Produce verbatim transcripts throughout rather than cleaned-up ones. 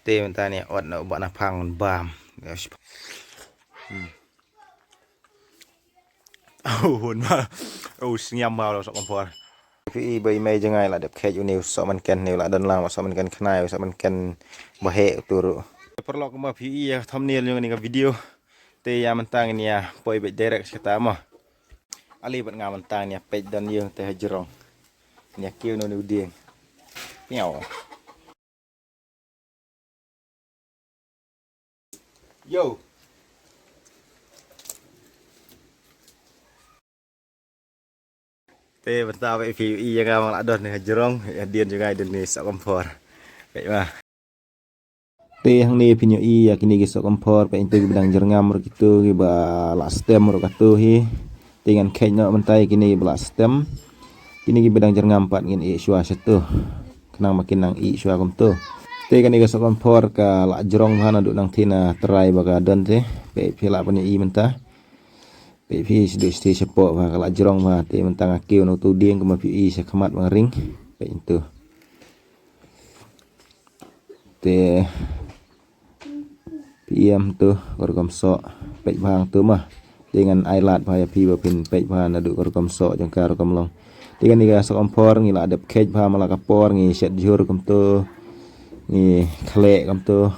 Te mynta ne ot na ba na phang bam. Hmm. Oh, hun ma. Oh, sngewbha la sohkymphor. Phi i ba i mei jngai la dep khet une u sohmynken ne u la don lang u sohmynken khnai u sohmynken ba heh u turu. Paralok kumba phi i ïa thumbnail jong kane ka video. Te ïa mynta ngin ïa poi beit direct sha kata mo. Ale bad nga mynta ngin ïa peit don ïa te ha jrong. Ngin ïa kiew na une u dieng. Miau. Yo. Te mynta ba phi i ïa nga ba nga la don ha jrong, ïa dien jong nga i don ne sohkymphor. Peit ma. Te hangne phin ïohi ïa kine ki sohkymphor, peit to kiba dang jyrngam ruh kito kiba la stem ruh kato hi. Te ngan khet noh mynta ïa kine kiba la stem. Kine kiba dang jyrngam pat ngin ih shuwa shato. Khnang ba kin nang ih shuwa kumto. Te kane ka sohkymphor ka la jrong bha naduh nangthie na trai ba ka don te. Peit phi lah ban ïohi mynta. Peit phi sdei sdei shapoh bha ka la jrong bha te mynta nga kiew na uto u dieng kumba phi i sha khmat ba nga ring. Peit to. Te phi ïam to ka rukom soh. Peit bha hangto ma. Te ngan ai lad bha ïa phi ba phin peit bha naduh ka rukom soh jong ka rukom long. Te kane ka sohkymphor ngi la dep khet bha ma la ka por ngi shet jhur kumto. Ngi khleh kumto.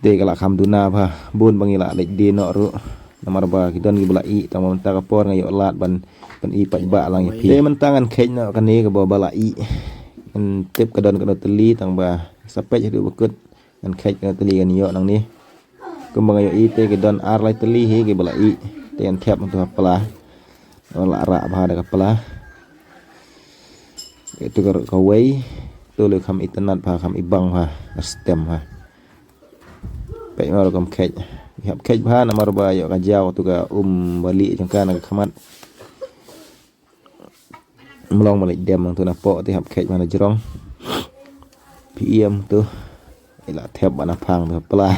Te ka la kham duna bha bun ba ngi la leit die noh ruh. Namar ba ki don kiba la ih tang ba mynta ka por nga ïoh lad ban ban ih paidbah lang ïa phi. Te mynta ngan khet noh kane kaba ba la ih. Ngan tip ka don kano tylli tang ba sa peit haduh ba kut ngan khet kano tylli ngan ïoh nangne. Kumba nga ïohi te ki don ar lai tylli hi kiba la ih. Te ngan thep hangto ha pla. La rah bha da ka pla. Ito ka kawei. To lei kham itynnad bha kham ibang bha. Stem bha. Peit ma rukom khet. Hap khet bha namar ba ïoh ka jaw to ka um ba lieh jong ka na ka khmat. Mlong ba leit dem nangto napoh te hap khet bha na jrong. Phi ïam to. I la thep bha na phang to pla.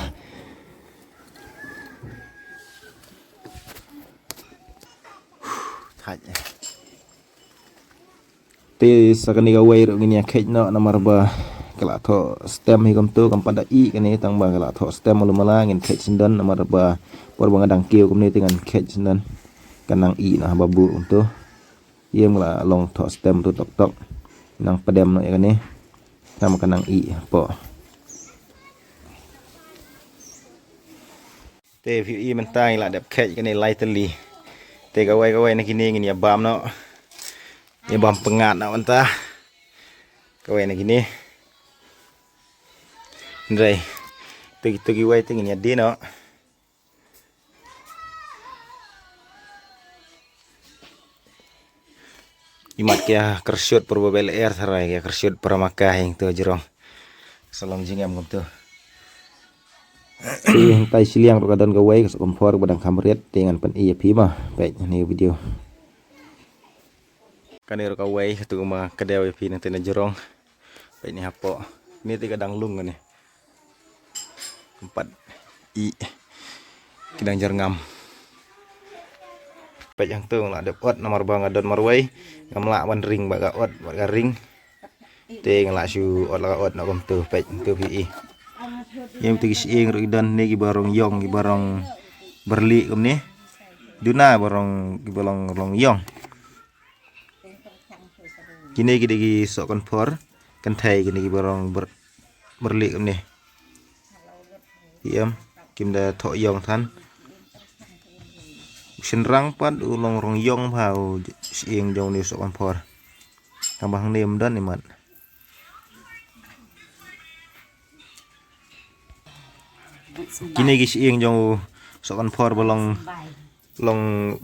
Thait. Te sa kane kawei ruh ngin ïa khet noh namar ba ka la thoh stem hi kumto kam pat da ih kane tang ba ka la thoh stem malu mala ngin khet shen don namar ba por ba nga dang kiew kumne te ngan khet shen don. Kan nang ih noh haba buh kumto. Ïem ka la long thoh stem to tok tok. Nang pdem noh ïa kane. Tang ba kan nang ih hapoh. Te phi i mynta ngi la dep khet kane lai tylli. Te kawei kawei na kine ngin ïa bam noh. Ïa bam pyngngad noh mynta. Kawei na kine. Hynrei. Te kito kiwei te ngin ïa die noh. Imat ki ïa kyrshut pyrba bel er tharai ki ïa kyrshut pyrma ka hangto jrong. Sa long jingem kumto. Te hangtai shiliang ruh ka don kawei ka sohkymphor ba dang kham riat te ngan pyni ïa phi ma. Peit ne video. Kane ruh kawei katu ma ka dei ïa phi nangta na jrong. Peit ne hapoh. Kine te ka dang lung kane. Empat i ki dang jyrngam. Peit hangto nga la dep ot namar ba nga don marwei. Ngam lah ban ring bad ka ot bad ka ring. Te nga la shu ot la ka ot na kumto peit hangto phi i. Ïa te ki shyieng ruh i don ne kiba rong ïong kiba rong byrlieh kumne. Duna ba rong kiba long rong ïong. Kine ki dei ki sohkymphor kynthei kine kiba rong ber-, byrlieh kumne. Ïem kim da thoh ïong than. U shynrang pat u long rong ïong bha u shyieng jong une u sohkymphor. Tang ba hangne um don imat. Kine ki shyieng jong u sohkymphor ba long long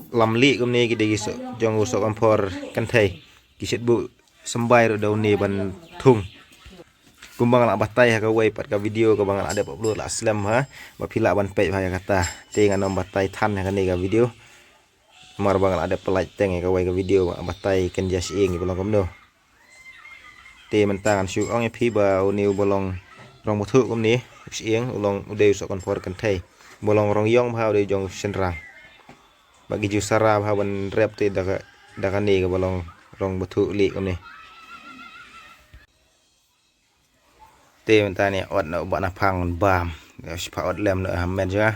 lamlieh kumne ki dei ki soh-, jong u sohkymphor kynthei. Ki shait buh symbai ruh da une ban thung. Kumba nga la batai ha kawei pat ka video kaba nga la dep upload la slem ha. Ba phi lah ban peit bha ïa kata. Te ngan ym batai than ha kane ka video. Namar ba nga la dep pyllait teng ïa kawei ka video ba nga batai kynja shyieng ba long kumno. Te mynta ngan shu ong ïa phi ba une uba long rong bthuh kumne, u shyieng u long u dei u sohkymphor kynthei. Uba long rong ïong bha u dei jong u shynrang. Ba ki ju sara bha ban rep te da ka, da kane kaba long rong bthuh lieh kumne. Te mynta ne ot na u Bah Naphang bam. Ïa, shu pat ot lem na ha met jong nga.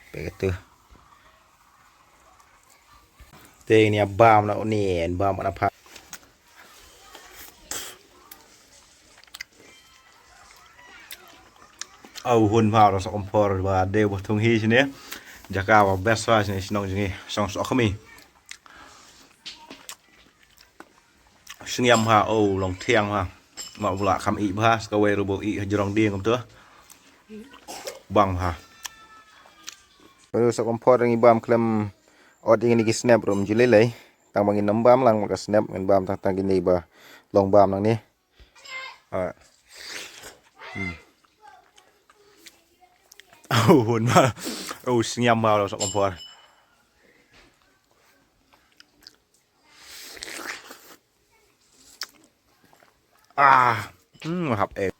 Peit katu. Te ne bam na une, bam Bah Naphang. Au hun bha, u Sohkymphor ba dei ba thung hi shane. Jaka ba best bha shane, shnong jong ngi, shnong Sohkhmi. Sngewbha, oh, long thiang bha. Ma u la kham ih bha, sa kawei ruh ba ih ha jrong dieng kumta. Bang bha. Baroh Sohkymphor ngi bam khlem ot ïa kine ki snep ruh ym ju lei lei. Tang ba ngin ym bam lang ma ka snep, ngin bam tang tang kine ba long bam nangne. Ah. Hmm. Oh, hun bha. Oh, sngewbha u Sohkymphor. Ah, hmm, hap eh.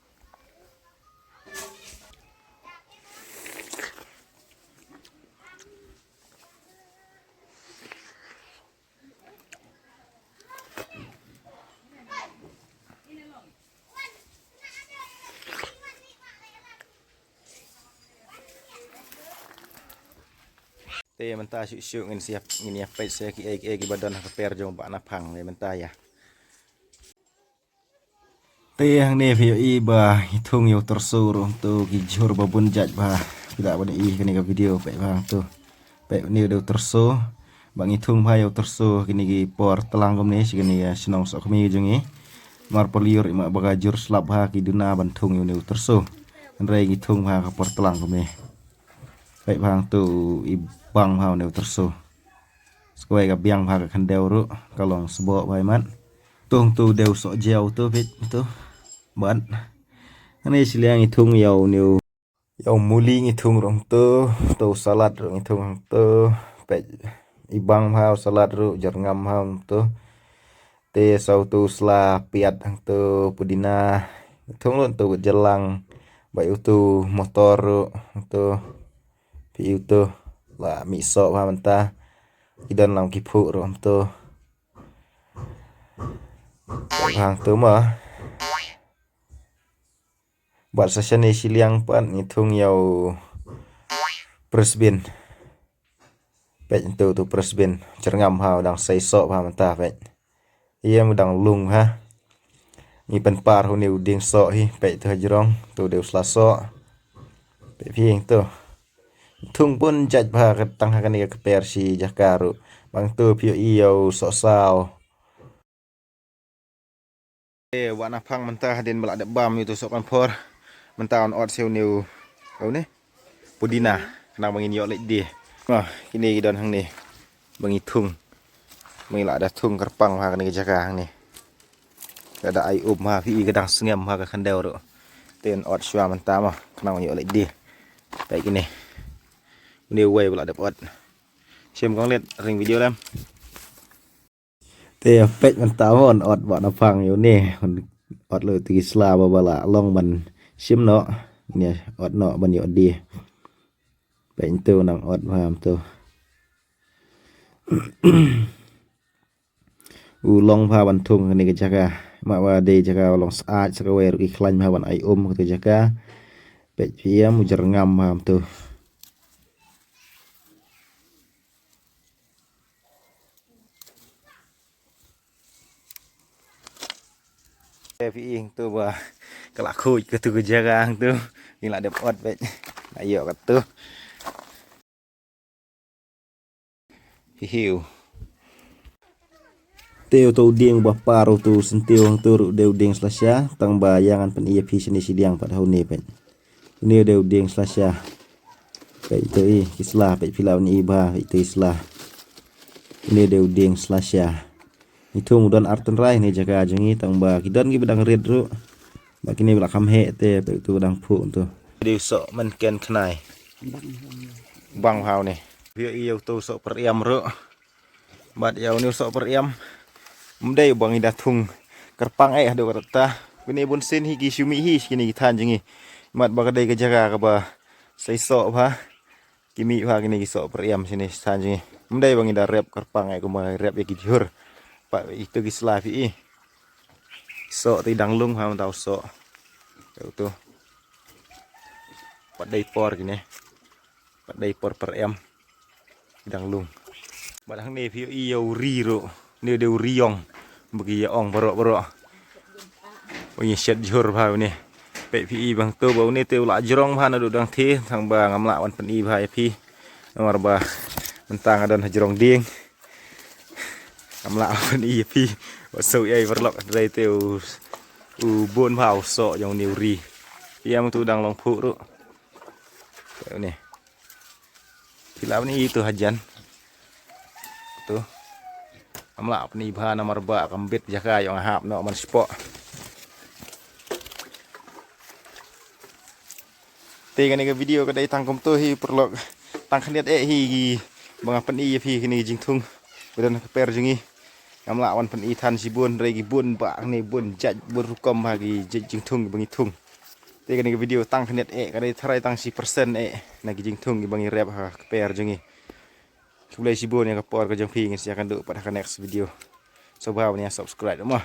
Te mynta shuh shuh ngin sa ïa, ngin ïa peit sa kiei kiei kiba don ha ka per jong Bah Naphang te mynta ïa. Te hangne phi ïohi ba ngi thung ïa u tyrso ruh hangto, ki jhur ba bun jait bha. Phi lah ban ïohi kane ka video, peit bha hangto. Peit une u dei u tyrso. Ba ngi thung bha ïa u tyrso kine ki por tlang kumne sha kane ka shnong Sohkhmi jong ngi. Mar paliur i ma ba ka jur slap bha ki duna ban thung ïa une u tyrso. Hynrei ngi thung bha ka por tlang kumne. Peit bha hangto, i bang bha une u tyrso. Sa kawei ka biang bha ka khyndew ruh, ka long sboh bha i mat. To hangto dei u soh jew to, peit to. Bad hangne shiliang ngi thung ïa une u, ïa u muli ngi thung ruh hangto, to u salad ruh ngi thung hangto. Peit, i bang bha u salad ruh, jyrngam bha hangto. Te sa uto u sla piat hangto, pudina. Ngi thung ruh to u jylang. Bad uto u motor ruh hangto. Phi ïohi uto, la mih soh bha mynta. Ki don lang ki phuh ruh hangto. Hangto ma. Bad sa shane shiliang pat ngi thung ïa u press bin. Peit hangto uto u press bin. Jyrngam bha, u dang sei soh bha mynta, peit. Ïa, u dang lung bha. Ngi pynpar ha une u dieng soh hi, peit to ha jrong, to dei u sla soh. Peit phi hangto. Thung bun jait bha, ka tang ha kane ka kper shi jaka ruh. Bad hangto phi ïohi ïa u soh saw. Eh, Bah Naphang mynta hadien ba la dep bam ïa uto u Sohkymphor. Mynta un ot sha une u, une pudina, khnang ba ngin ïoh leit die. Mo, kine ki don hangne ba ngi thung. Ba ngi la da thung kyrpang ha kane ka jaka hangne. Ka da ai um ha, phi ïohi ka dang sngem ha ka khyndew ruh. Te un ot shuwa mynta mo, khnang ba ngin ïoh leit die. Peit kine. Une uwei ba la dep ot. Shim kong leit ring video lem. Te peit mynta mo, un ot Bah Naphang ïa une, un ot lut ïa ki sla ba ba la long ban shim noh, ne ot noh ban ïoh die. Peit hangto u nang ot bha hangto. U long bha ban thung kane ka jaka. Map ba dei jaka u long syaid sa kawei ruh ki khlaiñ bha ban ai um kata ka jaka. Peit phi ïa u jyrngam bha hangto. Te phi ïohi hangto ba ka la khuid katu ka jaka hangto. Ngi la dep ot beit. La ïoh katu. Hi hiu. Te uto u dieng ba par uto u syntiew hangto ruh dei u dieng slasha, tang ba ïa ngan pyni ïa phi shane shiliang pat ha une peit. Une u dei u dieng slasha. Peit to i, ki sla, peit phi lah ban i bha, peit to i sla. Une u dei u dieng slasha. Ngi thung u don ar tynrai ne jaka jong ngi, tang ba ki don kiba dang rit ruh. Ba kine ba la kham heh te, peit to dang phuh to. Dei u soh mynken khnai. Bang bha une. Phi ïohi ïa uto u soh pyriam ruh. Bad ïa une u soh pyriam. Ym dei ba ngi da thung kyrpang eh haduh katta. Kine bun sien hi ki shu mih hi kine ki than jong ngi. Mat ba ka dei ka jaka kaba sei soh bha. Ki mih bha kine ki soh pyriam shane than jong ngi. Ym dei ba ngi da rep kyrpang eh kumba rep ïa ki jhur. Pat ito ki sla phi ïohi. Soh te dang lung ha mynta u soh. Te utu. Pat dei por kine. Pat dei por per em. Dang lung. Bad hangne phi ïohi ïa u ri ruh. Une u dei u ri ïong. Ba ki ïa ong baroh baroh. U ïa shet jhur bha une. Peit phi i bang tu ba une te u la jrong bha naduh dang the, tang ba ngam lah wan pyni bha ïa phi. Namar ba mynta nga don ha jrong dieng. Ngam lah wan pyni ïa phi. Wat shu ïa i paralok, hynrei te u, u bun bha u soh jong une u ri. Ïa mynta u dang long phuh ruh. Te une. Phi lah pyni i tu hajan. Tu. Ngam lah pyni bha namar ba kam bit jaka ïong hap noh man spot. Te kane ka video ka dei tang kumtu hi paralok. Tang khyndiat eh hi ki ba nga pyni ïa phi kine ki jingthung ba don ha kper jong ngi. Ngam lah wan pyni than shibun, hynrei ki bun bha kine, bun jait bun rukom bha ki jait jingthung ba ngi thung. Te kane ka video tang khyndiat eh, ka dei tharai tang shi percent eh na ki jingthung ki ba ngi rep ha kper jong ngi. Khublei shibun ïa ka por ka jong phi, ngin sa ïakynduh pat ha ka next video. Sngewbha ban ïa subscribe mo.